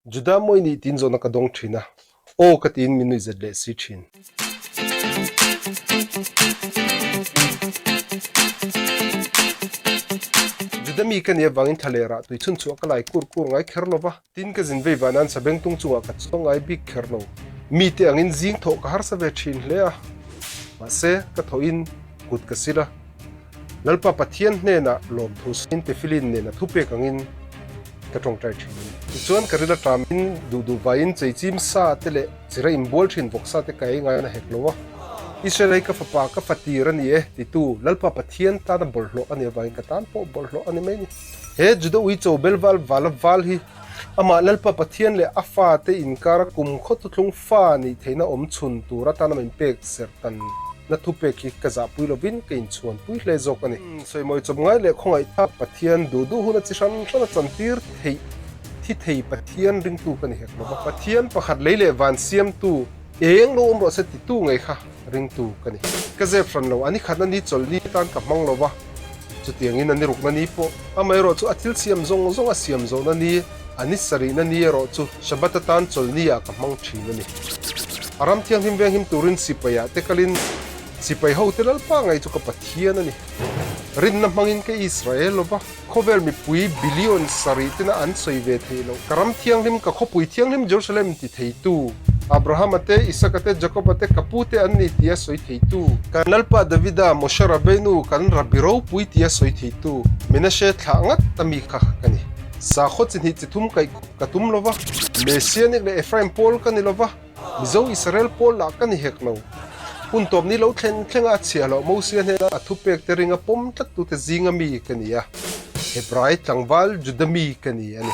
Juda mawi nih tiin zawhna ka dawng thin a, aw ka tiin min nuihzet leh si thin. Juda mi ka nih avangin thlalerah tui chhun chhuah ka lai kur kur ngai kher lo va, tin ka zin vei vanan sabengtung chungah ka chuang ngai bik kher lo. Mite angin zing thawh ka harsa ve thin hle a, mahse ka thawhin kut ka sil a. Lalpa Pathian hnenah lawmthu sawiin tefilin nen a thupek angin ka tawngtai thin a ni. Tichuan ka ril aṭamin duh duh vaiin cheichim sa te leh chira inbual thin vawk sa te ka ei ngai a hek lo a. Israel ei ka fapa ka fatir a ni e titu Lalpa Pathian tana bawlhhlawh a nih avangin ka tan pawh bawlhhlawh a ni mai a ni. He Juda uicho belval vala val hi Amah Lalpa Pathian leh a fate inkara kum khaw thuthlung fa nih theihna awm chhun tur atana min pek serh tanna thupek hi ka zahpui lovin ka inchhuanpui hle zawk a ni. Sawimawi chawp ngai leh khawngaih tak Pathian duh duh huna chi hran hran a chantir theih thi thei Pathian ringtu ka ni hek lova. Pathian pakhat lei leh van siamtu eng lo awm rawh se titu ngei kha ringtu ka ni. Ka zep hran lo, a ni khatna ni chawlhni atan ka hmang lova. Chutiangin a ni rukna ni pawh, amaherawh chu a thil siam zawng zawng a siam zawhna ni, a ni sarihna ni erawh chu Shabbat atan chawlhni ah ka hmang thin a ni. A ram thianghlim venghim turin sipai ah te kalin sipai ho te Lalpa ngei chu ka Pathian a ni. Rinna hmangin ka Israel lova, khawvel mipui billion sarih tena an sawi ve theih loh, ka ram thianghlim, ka khawpui thianghlim Jerusalem ti theitu, Abrahama te, Isaka te, Jakoba te, ka pu te an ni tia sawi theitu, kan Lalpa Davida, Moshe Rabbeinu, kan Rabbi ropui tia sawi theitu, Menashe thlah ngat ta mi kha ka ni. Sakhaw chi hnih chi thum kaih ka tum lo va, Messianic leh Ephraim pawl ka ni lo va, Mizo Israel pawl lah ka ni hek lo. Hun tawp ni lo thlen thlenga a chhiah loh Mosia hnena a thupek te ringa pawm tlattute zinga mi ka ni a, Hebrai tlangval Juda mi ka ni a ni.